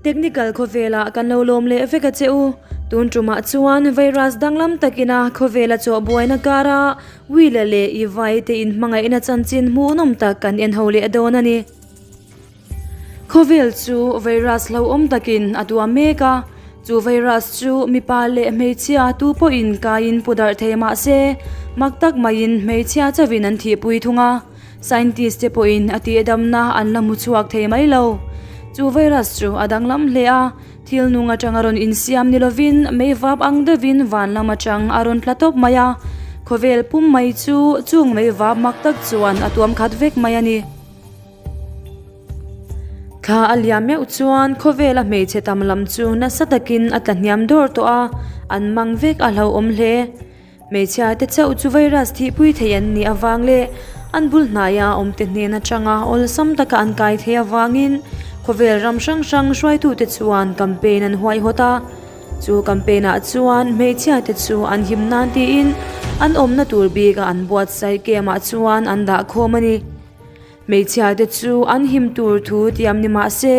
Technical khawvelah kan lo lawm leh vek a che u. Tun tumah chuan virus danglam takina khawvela chawh buaina kara Will-a leh Eva-i te inhmangaihna chanchin hmuhnawm tak kan en ho leh dawn a ni. Khawvel chu virus hlauhawm takin a tuam mek a, chu virus chu mipa leh hmeichhia tu pawhin kaiin pu darh thei mah se, mak tak maiin hmeichhia chauhin an thihpui thung a. Scientist te pawhin a tihdamna an la hmu chhuak thei mai lo. Chu virus chu a danglam hle a, thil nung atanga rawn insiam ni lovin meivap ang deuhin van lam atang a rawn tla tawp mai a, khawvel pum mai chu chung meivap mak tak chuan a tuam khat vek mai a ni. Thla a liam meuh chuan khawvela hmeichhe tam lam chu nasa takin a tla hniam dawr tawh a, an mang vek a hlauhawm hle. Hmeichhia te chauh chu virus thihpui thei an nih avang leh an bul hnaia awmte hnen atanga awlsam taka an kai thei avangin khawvel ram hrang hrang hruaitute chuan campaign an huaihawt a. Chu campaign ah chuan hmeichhia te chu an him nan tiin an awmna tur bik a an buatsaih camp ah chuan an dah khawm a ni. Hmeichhia te chu an him tur thu tiam ni mah se,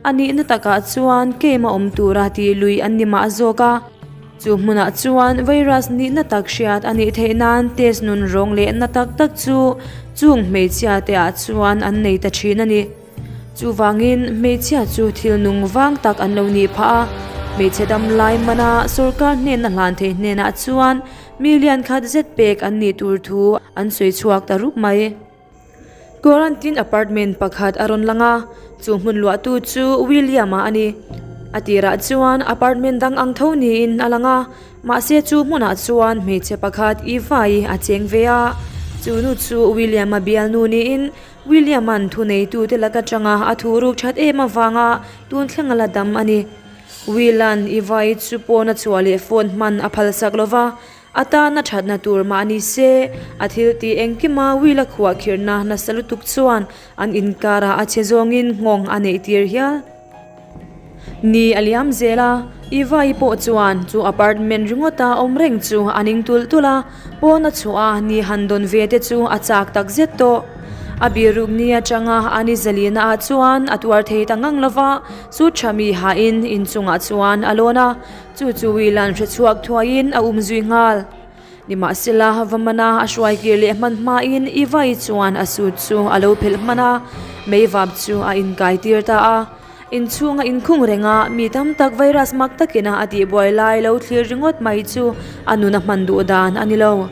a nihna takah chuan camp a awm tura tih lui an ni mah zawk a. Chu hmunah chuan virus nihna tak hriat a nih theih nan test nun rawng leh na tak tak chu chung hmeichhia te ah chuan an nei ta thin a ni. Chuvangin hmeichhia chu thil nung vang tak an lo nih phah a, hmeichhe dam lai mana sorkar hnena hlan thei hnenah chuan million khat zet pek an nih tur thu an sawi chhuak ta rup mai. Quarantine apartment pakhat a rawn lang a, chu hmun luahtu chu William-a a ni. A tirah chuan apartment dang ang tho niin a lang a, mahse chu hmunah chuan hmeichhe pakhat Eva-i a cheng ve a. Chu nu chu William-a bialnu niin William-a'n thuneitute lak atanga a thu ruk that em avanga tun thleng a la dam a ni. Will-a'n Eva-i chu pawn a chhuah leh phone hman a phalsak lova, A tana thatna tur mah ni se, a thil tih engkima wheel a khuah khirhna nasa lutuk chuan an inkarah a che zawngin nghawng a neih tir hial. Ni a liam zel a, Eva-i pawh chuan chu apartment ringawta awm reng chu a ning tulh tulh a, pawn a chhuah a ni han dawn ve te chu a chak tak zet tawh. A biruk ni atanga a ni zalina ah chuan a tuar thei ta ngang lova, chu tha mi hain inchungah chuan a lawn a, Chu chu Will-a'n hre chhuak thuaiin a um zui nghal. Nimahsela, Vamana a hruai kir leh hman hmain Eva-i chuan a suit chu a lo phelh hman a, meivap chu a inkai tir ta a. Inchhunga inkhung renga mi tam tak virus mak takina a tihbuai lai lo thlir ringawt mai chu a nun a hman duh dan a ni lo.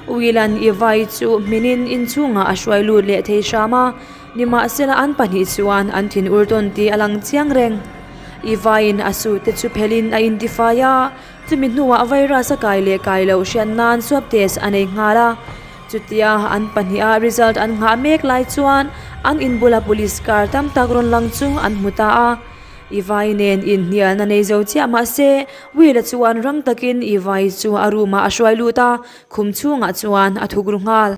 Will-a'n Eva-i chu hminin inchhungah a hruai lut leh thei hram a, nimahsela an pahnih chuan an thin ur tawn tih a lang chiang reng. Eva-in a suit te chu phelhin a intifai a, chumi hnuah virus a kai leh kai loh hriat nan swab test a nei nghal a. Chutia an pahniha result an nghah mek lai chuan an inbula police car tam tak rawn lang chu an hmu ta a. Eva-i nen inhnialna nei zo chiah mah se, Will-a chuan rang takin Eva-i chu a room-ah a hruai lut a, khum chhungah chuan a thuk ru nghal.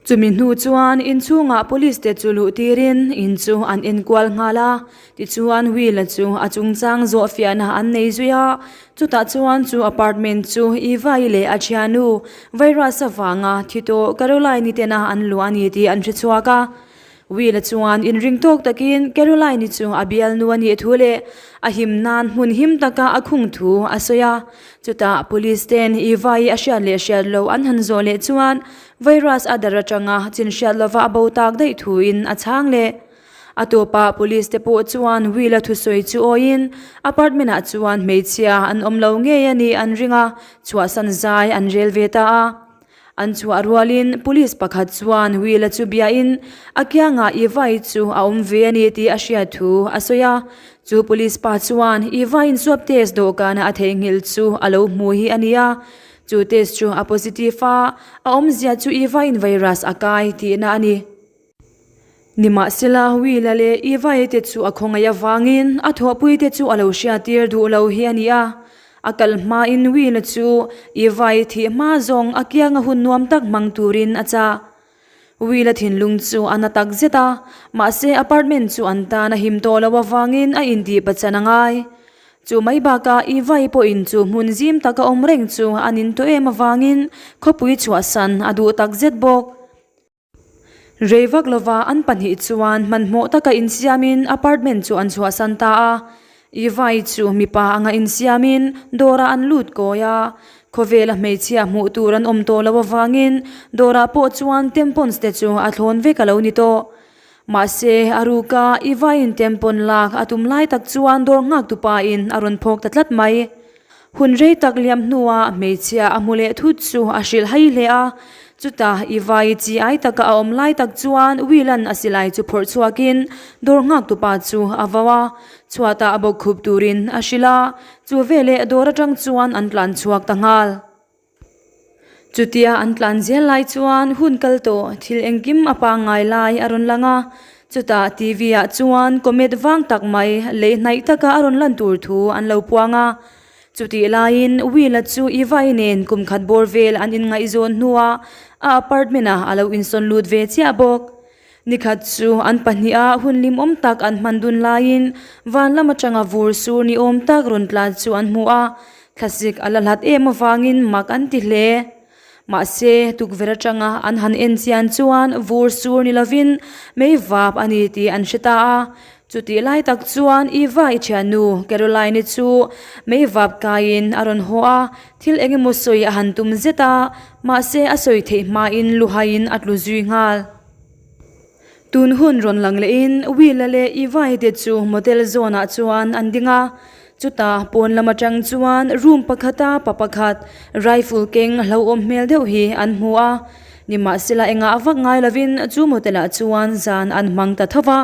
Chumi hnu chuan inchhungah police te chu luh tirin in chu an enkual nghal a, tichuan Will-a chu a chungchang zawh fiahna an nei zui a, chutah chuan chu apartment chu Eva-i leh a thiannu virus avanga thi tawh Caroline-i tena an luah a ni tih an hre chhuak a. Will-a chuan inring tawk takin Caroline-i chu a bialnu a nih thu leh a him nan hmun him taka a khung thu a sawi a. Chutah police ten Eva-i a hriat leh hriat loh an han zawh leh chuan virus a dar atanga chin hriat lova a bo tak daih thuin a chhang leh. A tawpah police te pawh chuan Will-a thusawi chu awiin apartment-ah chuan hmeichhia an awm lo ngei a nih an ring a, chhuahsan zai an rel ve ta a. An chhuah rualin police pakhat chuan Will-a chu biain a kiangah Eva-i chu a awm ve a ni tih a hriat thu a sawi a. Chu police pa chuan Eva-in swab test dawhkana a theihnghilh chu a lo hmu hi a ni a. Chu test chu a positive a, a awmzia chu Eva-in virus a kai tihna a ni. Nimahsela, Will-a leh Eva-i te chu a khawngaih avangin a thawhpuite chu a lo hriattir duh lo hi a ni a. A kal hmain Will-a chu Eva-i thih hma zawng a kianga hun nuam tak hmang turin a chah. Will-a thinlung chu a na tak zet a, mahse apartment chu an tan a him tawh loh avangin a intih pachan a ngai. Chu mai bakah Eva-i pawhin chu hmun zim taka awm reng chu a nin tawh em avangin khawpui chhuahsan a duh tak zet bawk. Rei vak lova an pahnih chuan hmanhmawh taka insiamin apartment chu an chhuahsan ta a. Ivai chu mipa anga insiamin dawrah an lut kawi a, khawvela hmeichhia hmuh tur an awm tawh loh avangin dawrah pawh chuan tampons te chu a thlawn vek a lo ni tawh. Mahse, a ruka Ivaiin tampon lak a tum lai tak chuan dawr nghak tupa in a rawn phawk ta tlat mai. Hun rei tak liam hnuah hmeichhia a hmu leh thut chu a hrilh hai hle a, chutah i vai chi ai taka a awm lai tak chuan Will-a'n a silai chu phawrh chhuakin dawr nghak tupa chu a vau a, chhuatah a bawk khup turin a hrilh a, chu veleh dawr atang chuan an tlan chhuak ta nghal. Chutia an tlan zel lai chuan hun kal tawh thil engkim a pangngai lai a rawn lang a, chutah TV ah chuan comet vang tak mai lei hnaih taka a rawn lan tur thu an lo puang a. Chutih laiin Will-a chu Eva-i nen kum khat bawr vel an inngaihzawn hnuah a apartment ah a lo insawn lut ve chiah bawk. Nikhat chu an pahniha hun limawm tak an hman dun laiin van lam atanga vur sur ni awm tak rawn tla chu an hmu a, thlasik a la hlat em avangin mak an ti hle. Mahse, tukverh atanga an han en chian chuan vur sur ni lovin mei vap a ni tih an hre ta a. Chutih lai tak chuan Eva i thiannu Caroline-i chu mei vap kaiin a rawn haw a, thil eng emaw sawi a han tum zet a, mahse a sawi theih hmain luhaiin a tlu zui nghal. Tun hun rawn lang lehin Will-a leh Eva-i te chu motel zawnah chuan an ding a, chutah pawn lam atang chuan room pakhata pa pakhat rifle keng hlauhawm hmel deuh hi an hmu a, nimahsela engah vak ngai lovin chu motel-ah chuan zan an hmang ta tho va.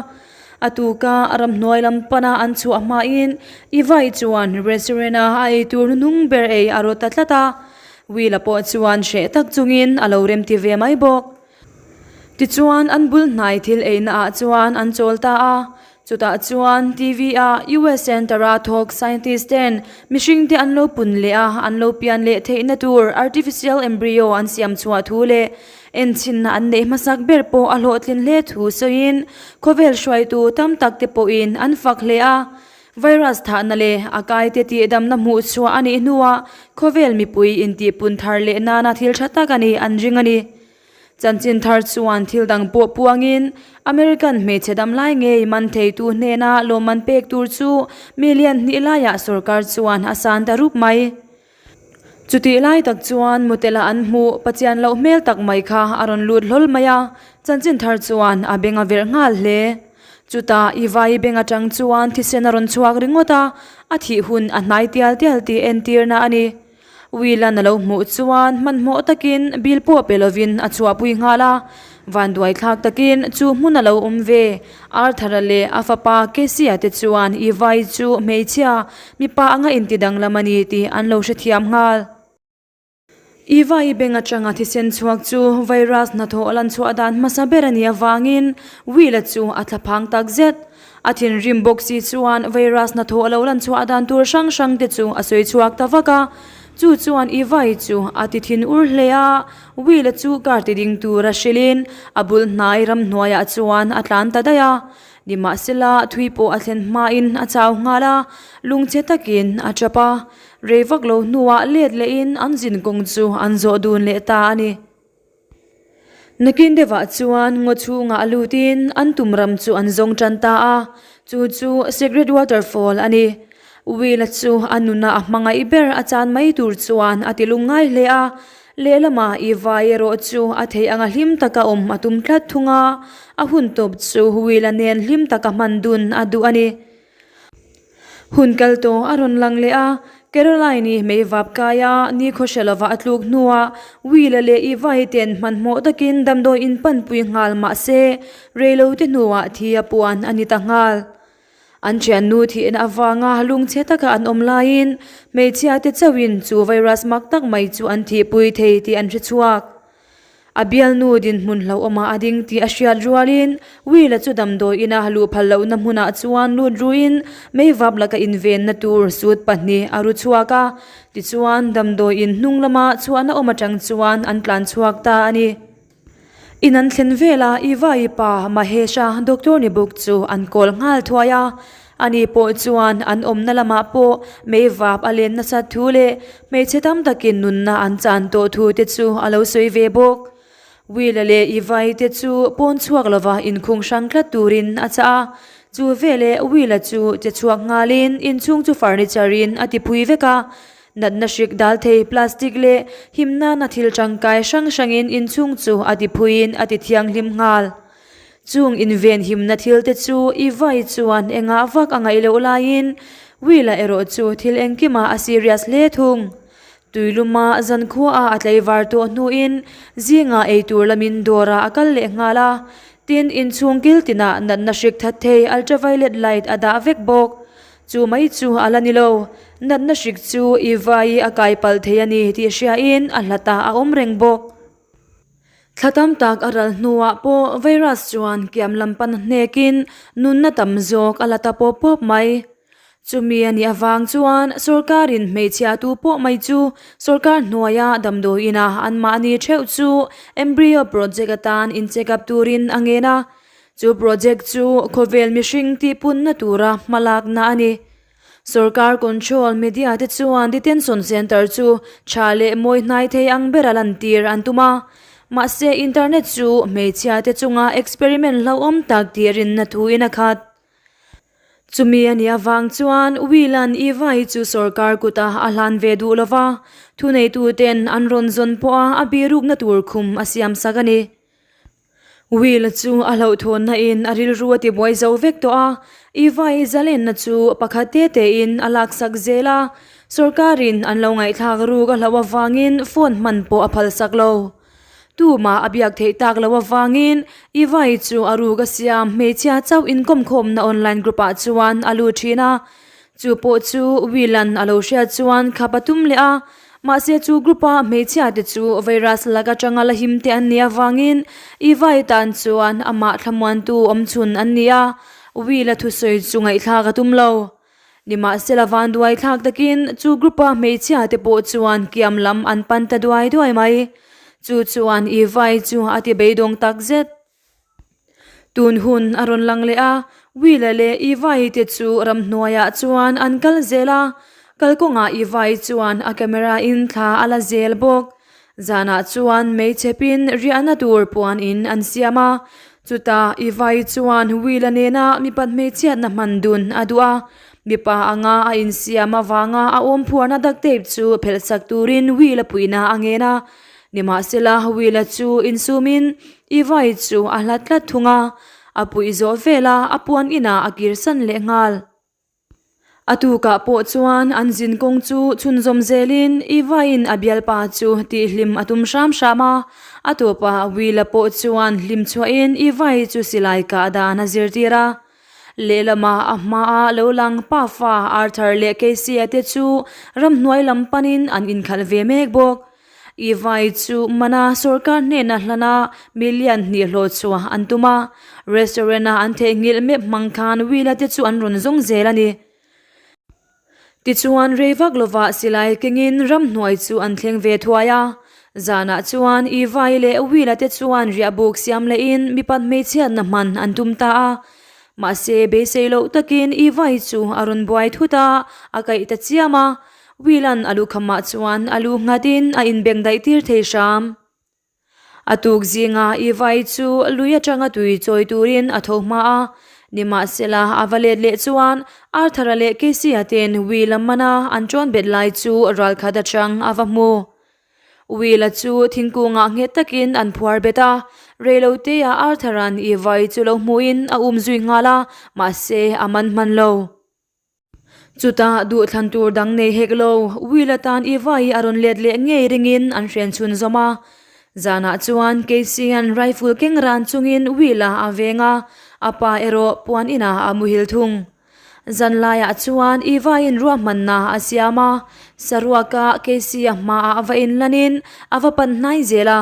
A tuka ramhnuai lam pana an chhuah hmain Eva-i chuan restaurant-a a eitur hnuhnung ber ei a rawt ta tlat a, Will-a pawh chuan hreh tak chungin a lo remti ve mai bawk. Tichuan an bul hnai thil eina ah chuan an chawl ta a, chutah chuan TV ah US Center a thawk scientist ten mihring te an lo pun leh a, an lo pian leh theihna tur artificial embryo an siam chhuah thu leh enchinna an neih hmasak ber pawh a hlawhtlin hle thu sawiin khawvel hruaitu tam tak te pawhin an fak hle a. Virus thahna leh a kaite tihdamna hmuh chhuah a nih hnuah khawvel mipui intihpun thar leh nana thil tha tak a nih an ring a ni. Chanchin thar chuan thil dang pawh puangin American hmeichhe dam lai ngei man theitu hnena lawmman pek tur chu million hnih laiah sorkar chuan a san ta rup mai. Chutih lai tak chuan mutela an hmuh Pathian loh hmel tak mai kha a rawn lut hlawl mai a, chanchin thar chuan a beng a verh nghal hle. Chutah i vai beng atang chuan thisen a rawn chhuak ringawt a, a thih hun a hnai tial tial tih entirna a ni. Will-a'n a lo hmuh chuan hmanhmawh takin bill pawh pe lovin a chhuahpui nghal a, vanduaithlak takin chu hmun a lo awm ve. Arthur-a leh a fapa Casey-a te chuan Eva-i chu hmeichhia, mipa anga inti danglam a ni tih an lo hrethiam nghal. Eva-i beng atanga thisen chhuak chu virus hnathawh lan chhuah dan hmasa ber a nih avangin Will-a chu a thlaphang takzet. A thinrim bawk si chuan virus hnathawh lo lan chhuah dan tur hrang hrang te chu a sawi chhuak ta vak a, chu chuan Eva-i chu a ti thin ur hle a, Will-a chu car ti ding tura hrilhin a bul hnai ramhnuaiah chuan a tlan ta daih a, nimahsela thui pawh a thlen hmain a chau nghal a, lungchhe takin a tap a, rei vak lo hnuah let lehin an zin kawng chu an zawh dun leh ta a ni. Nakin deuhah chuan ngaw chhungah lutin an tum ram chu an zawng tan ta a, chu chu Secret Waterfall a ni. Will-a chu a nuna a hmangaih ber a chan mai tur chuan a ti lungngai hle a, lehlamah i vai erawh chu a theih anga hlim taka awm a tum tlat thung a, a hun tawp chu Will-a nen hlim taka hman dun a duh a ni. Hun kal tawh a rawn lang leh a, Caroline-i mei vap kai a, nikhaw hre lova a tluk hnuah Will-a leh Eva-i ten hmanhmawh takin damdawi in panpui nghal mah se, reilote hnuah thi a puan a ni ta nghal. An thiannu thihna avanga lungchhe taka an awm laiin hmeichhia te chauhin chu virus mak tak mai chu an thihpui thei tih an hre chhuak. A bialnu dinhmun hlauhawmah a ding tih a hriat rualin Will-a chu damdawi ina luh phal lohna hmunah chuan lut ruin meivap laka invenna tur suit pahnih a ru chhuak a, tichuan damdawi in hnung lama chhuahna awm atang chuan an tlan chhuak ta a ni. In an thlen velah Eva-i pa Mahesh-a doctor ni bawk chu an kawl nghal thuai a, Ani pawh chuan an awmna lamah pawh meivap a len nasat thu leh hmeichhe tam takin nunna an chan tawh thu te chu a lo sawi ve bawk. Will-a leh Eva-i te chu pawn chhuak lova inkhung hrang tlat turin a chah a. Chu veleh Will-a chu che chhuak nghalin inchhung chu furniture in a ti phui vek a. Natna hrik dal thei plastic leh him nana thil tangkai hrang hrangin inchhung chu a ti phuiin a ti thianghlim nghal. Chung inven himna thil te chu i vai chuan engah vak a ngaih loh laiin Will-a erawh chu thil engkimah a serious hle thung. Tuiluma zankhuaah a tlaivar tawh hnuin zingah eitur lamin dawrah a kal leh nghal a, tin inchhung kil tinah natna hrik that thei ultraviolet light a dah vek bawk. Chu mai chu a la ni lo, natna hrik chu i vai a kai palh thei a ni tih hriain a hlatah a awm reng bawk. Thla tam tak a ral hnuah pawh virus chuan kiam lam pan hnekin nunna tam zawk a la ta pawp pawp mai. Chumi a nih avang chuan sorkarin hmeichhia tu pawh mai chu sorkar hnuaia damdawi ina anmahni theuh chu embryo project atan in check up turin a ngen a. Chu project chu khawvel mihring tihpunna tura hmalakna a ni. Sorkar control media te chuan detention centre chu tha leh mawi hnai thei ang bera lantir an tum a, mahse internet chu hmeichhia te chunga experiment hlauhawm tak tih rinna thuin a khat. Chumi a nih avang chuan Will-a'n Eva hi chu sorkar kutah a hlan ve duh lova, thuneituten an rawn zawn pawha a birukna tur khum a siamsak a ni. Will chu a hlauhthawnna in a rilru a tibuai zo vek tawh a, Eva-i zalenna chu pakhat te te in a laksak zel a, sorkarin an lo ngaihthlak ruk a hlauh avangin phone hman pawh a phalsak lo. Tumah a biak theih tak loh avangin Eva-i chu a ruk a siam hmeichhia chauh inkawmkhawmna online group ah chuan a lut thin a, chu pawh chu Will-a'n a lo hriat chuan khap a tum leh a, Mahse chu group a hmeichhia te chu virus lak atanga la him te an nih avangin Eva-i tan chuan amah thlamuantu awmchhun an ni a, Will-a thusawi chu ngaihthlak a tum lo. Nimahsela vanduai thlak takin chu group a hmeichhia te pawh chuan kiam lam an pan ta duai duai mai. Chu chuan Eva-i chu a ti beidawng takzet. Tun hun a rawn lang leh a, Will-a leh Eva-i te chu ramhnuaiah chuan an kal zel a, kalkawngah Eva-i chuan a camera in thla a la zel bawk. Zanah chuan meichhepin riahna tur puanin an siam a, chutah Eva-i chuan Will-a nena mipat hmeichhiatna hman dun a duh a, mipa anga a insiam avanga a awm phuarna duct tape chu phelhsak turin Will-a puihna a ngen a, Nimahsela, Will-a chu insumin Eva-i chu a hlat tlat thung a, a puih zawh vela a puan inah a kirsan leh nghal. A tukah pawh chuan an zin kawng chu chhunzawm zelin Eva-in a bialpa chu tihhlim a tum hram hram a, a tawpah Will-a pawh chuan hlim chhuahin Eva-i chu silai kah dan a zirtir a. Lehlamah a hmaa lo lang pafa Arthur leh Casey-a te chu ramhnuai lam panin an inkhalh ve mek bawk. Ivai chu mana sorkar hnena hlana million hnih hlawh chhuah an tum a, restaurant-a an theihnghilh map hmang khan Will-a te chu an rawn zawng zel a ni. Tichuan rei vak lovah silai kengin ramhnuai chu an thleng ve thuai a, zanah chuan Ivai leh Will-a te chuan riahbuk siam lehin mipat hmeichhiatna hman an tum ta a, mahse beisei loh takin Ivai chu a rawn buai thut a, a kaih ta chiam a. Will-a'n a lukhamah chuan a lu nghatin a inbeng daih tir thei hram. A tuk zinga Eva-i chu lui atanga tui chawi turin a tho hma a, nimahsela a va let leh chuan Arthur-a leh Casey-a ten Will-a mana an ṭawn bet lai chu ralkhat atang a va hmu. Will-a chu thingkungah nghet takin an phuar bet a, reiloteah Arthur-a'n Eva-i chu lo hmuhin a umzui nghal a, mahse a man hman lo. Chutah duhthlan tur dang nei hek lo, Will atan Eva hi a rawn let leh ngei ringin an hren chhunzawm a. Zanah chuan Casey-a'n rifle keng ran chungin Will-a a veng a, a pa erawh puan inah a muhil thung. Zan laiah chuan Eva-in ruahmanna a siam a, saruaka Casey-a hmaah va inlanin a va pan hnai zel a,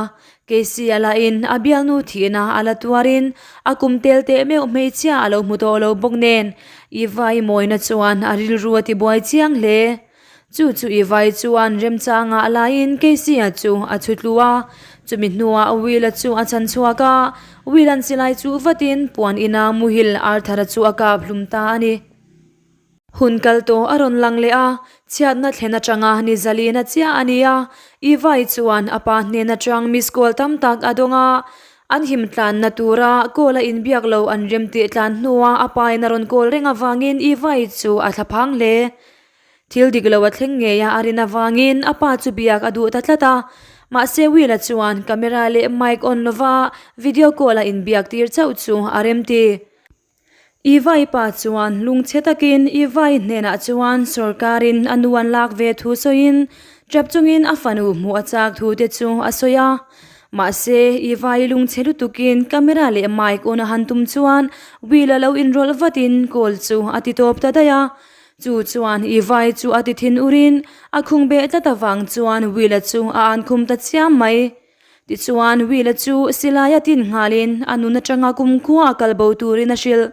Casey a lahin a bialnu thihna a la tuarin a kum tel teh meuh hmeichhia a lo hmu tawh lo bawk nen Ivai mawina chuan a rilru a tibuai chiang hle. Chu chu Ivai chuan remchangah a laiin Casey-a chu a chhu tlu a, chumi hnuah Will-a chu a chhan chhuak a, Will-a'n silai chuh vatin puan ina muhil Arthur-a chu a kap hlum ta a ni. Hun kal tawh a rawn lang leh a, chhiatna thlen atanga ni zalina chiah a ni a, Eva-i chuan a pa hnen atang miss call tam tak a dawng a. An him tlanna tura call a inbiak lo an rem tih tlan hnuah a pa in a rawn call reng avangin Eva-i chu a thla phang hle. Thil dik lo a thleng ngei a a rin avangin a pa chu biak a duh ta tlat a. Mahse Will-a chuan camera leh mic on lova video call a inbiak tir chauh chu a remti. Ivai pa chuan lungchhe takin Ivai hnenah chuan sorkarin a nu an lak ve thu sawiin tap chungin a fanu hmuh a chak thu te chu a sawi a. Mahse, Ivai lungchhe lutukin camera leh mic on a han tum chuan wheel a lo inrawlh vatin call chu a ti tawp ta daih a. Chu chuan Ivai chu a ti thin urin a khung beh tlat avang chuan wheel-a chu a ankhum ta chiam mai. Tichuan, Will-a chu silai a tin nghalin a nun atanga kumkhua a kal bo turin a hrilh.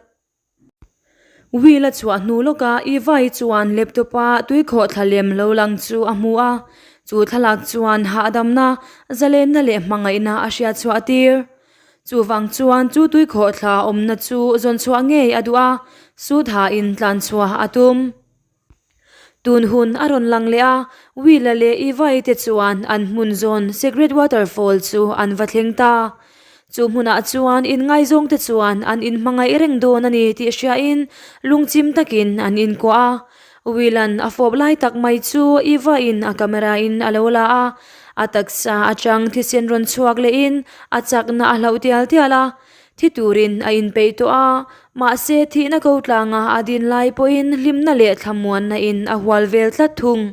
Will-a chhuah hnu lawkah Eva-i chuan laptop-a tuikhawh thla lem lo lang chu a hmu a, chu thlalak chuan hahdamna, zalenna leh hmangaihna a hriat chhuah tir. Chuvang chuan chu tuikhawh thla awmna chu zawn chhuah ngei a duh a, suit hain tlan chhuah a tum. Tun hun a rawn lang leh a, Will-a leh Eva-i te chuan an hmun zawn Secret Waterfall chu an va thleng ta. Chu hmunah chuan inngaizawng te chuan an inhmangaih reng dawn a ni tih hriain lungchim takin an inkuah a. Will-a'n a fawp lai tak mai chu Eva-in a camera-in a lo la a, a taksa atang thisen rawn chhuak lehin a chakna a hlauh tial tial a. Thi turin a inpeih tawh a, mahse thihna ko tlanga a din lai pawhin hlimna leh thlamuanna in a hual vel tlat thung.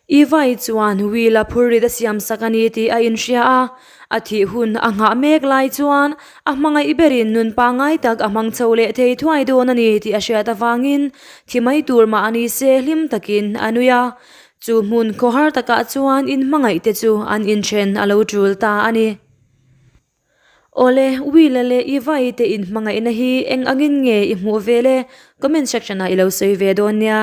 Eva-i chuan Will-a phurrit a siam sak a ni tih a inhria a, a thih hun a nghah mek lai chuan a hmangaih berin nun pangngai tak a hmang chho leh thei thuai dawn a ni tih a hriat avangin thi mai tur mah a ni se hlim takin a nui a. Chu hmun khawhar takah chuan inhmangaih te chu an inthen a lo tul ta a ni. Awle, Will-a leh Eva-i te inhmangaihna hi eng angin nge i hmuh vel e? Comment section-ah i lo sawi ve dawn nia.